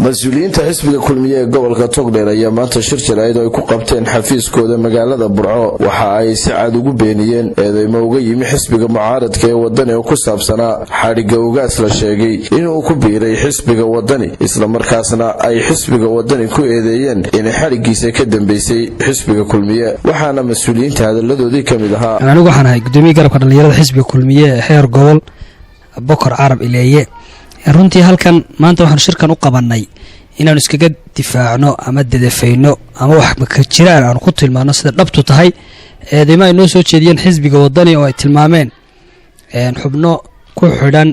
Mas-uuliyiinta xisbiga Kulmiye ee gobolka Togdheer ayaa maanta shir jaraa'id oo ay ku qabteen xafiiskooda magaalada Burco waxa ay si cad ugu beeniyeen eedeymo uga yimi xisbiga mucaaradka ee Wadani oo ku saabsanaa xadhigga ugaas la sheegay inuu ku biiray xisbiga Wadani, islamarkaasna ay xisbiga Wadani ku eedeeyeen inay xadhiggiisa ka dambeysay xisbiga Kulmiye. Waxaana mas-uuliyiinta hadalladoodii ka mid ahaa: Anigu waxaan ahay gudoomiye garabka dhallinyarada xisbiga Kulmiye ee xeer gobol, Bokor Carab Ileeye. Runtii halkan maanta waxaanu shirkan u qabannay inaanu iskaga difaacno ama dedefayno ama wax maka jiraan aanu ku tilmaano sida dhabtu tahay eedeymo ay noo soo jeediyeen xisbiga Wadani oo ay tilmaameen xubno ku xidhan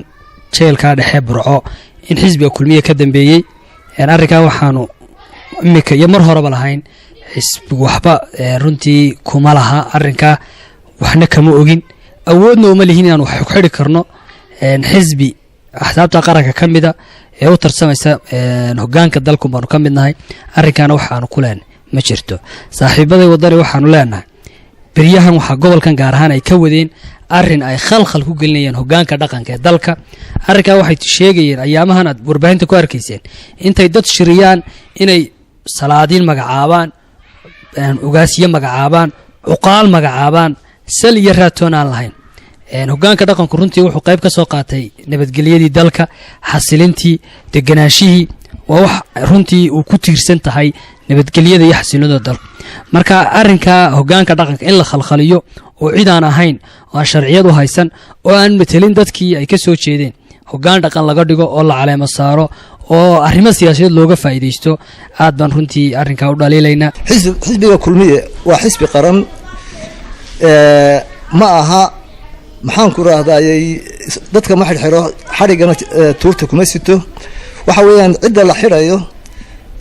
jeelkaa dhexe Burco in xisbiga Kulmiye ka dambeeyey. Arrinkaa waxaanu imika iyo mar horeba lahayn, xisbigu waxba runtii kuma laha arrinkaa, waxna kama ogin, awoodna uma lihin inaanu wax xidhi karno. Xisbi axsaabta qaranka ka mida ee u tarsamaysa hogaanka dalku baanu ka mid nahay. Arrinkaana waxaanu ku leenahay ma jirto. Saaxiibaday Wadani waxaanu leenahay, beryahan waxaa gobolkan gaar ahaan ay ka wadeen arrin ay khalkhal ku gelinayeen hogaanka dhaqanka ee dalka. Arrinkaa waxay sheegayeen ayaamahan aad warbaahinta ku arkayseen intay dad shiriyaan inay salaadiin magacaabaan, ugaasyo magacaabaan, cuqaal magacaabaan, sal iyo raatoon aan lahayn. Hogaanka dhaqanku runtii wuxuu qayb ka soo qaatay nabadgelyadii dalka, xasilintii, deganaashihii. Waa wax runtii uu ku tiirsan tahay nabadgelyada iyo xasilinada dalka. Marka arrinka hogaanka dhaqanka in la khalkhaliyo oo cid aan ahayn oo aan sharciyad u haysan oo aan matelin dadkii ay ka soo jeedeen hogaan dhaqan laga dhigo oo la caleemo saaro oo arrimo siyaasadeed looga faa'iidaysto, aad baan runtii arrinkaa u dhaliilaynaa. Xisbiga Kulmiye waa xisbi qaran, ma aha, maxaan ku rahdayey, dadka ma xidhxidho, xadhiggana tuurta kuma sito. Waxa weeyaan cidda la xidhayo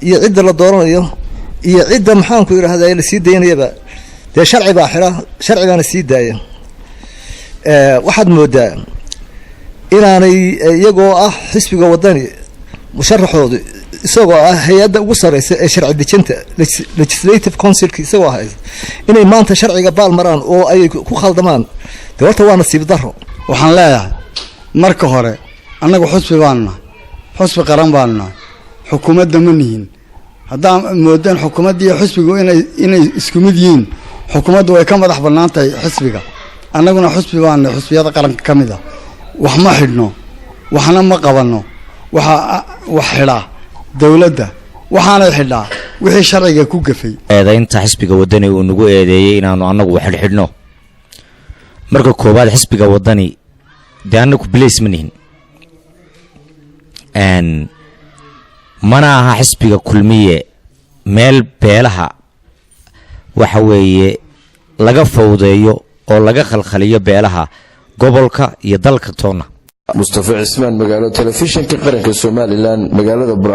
iyo cidda la dooranayo iyo cidda, maxaan ku yidhahday, la sii daynayaba dee sharci baa xidha, sharci baana sii daaya. Waxaad moodaa inaanay iyagoo ah xisbiga Wadani musharaxoodu isagoo ah hay-adda ugu sareysa ee sharci dejinta, legislative councilka, isagoo haysa, inay maanta sharciga baal maraan oo ay ku khaldamaan, dee horta waa nasiib daro. Waxaan leeyahay, marka hore annagu xusbi baanu nahay, xusbi qaran baanu nahay, xukuumadda ma nihin. Haddaan moodeen xukuumadda iyo xusbigu inay isku mid yihiin, xukuumaddu way ka madax bannaan tahay xisbiga. Annaguna xusbi baanu nahay, xusbiyada qaranka ka mid ah. Wax ma xidhno, waxna ma qabanno. Waxaa wax xidhaa dowladda, waxaanay xidhaa wixii sharciga ku gafay. Eedaynta xisbiga Wadani uu nagu eedeeyey inaanu annagu wax xidhxidhno, marka koowaad xisbiga Wadani dee annagu bilays ma nihin, mana aha xisbiga Kulmiye meel beelaha waxa weeye laga fawdeeyo oo laga khalkhaliyo beelaha gobolka iyo dalka toonna. Mustafa Cismaan Magaalo, Telefishinka Qaranka Somaliland, magaalada Burco.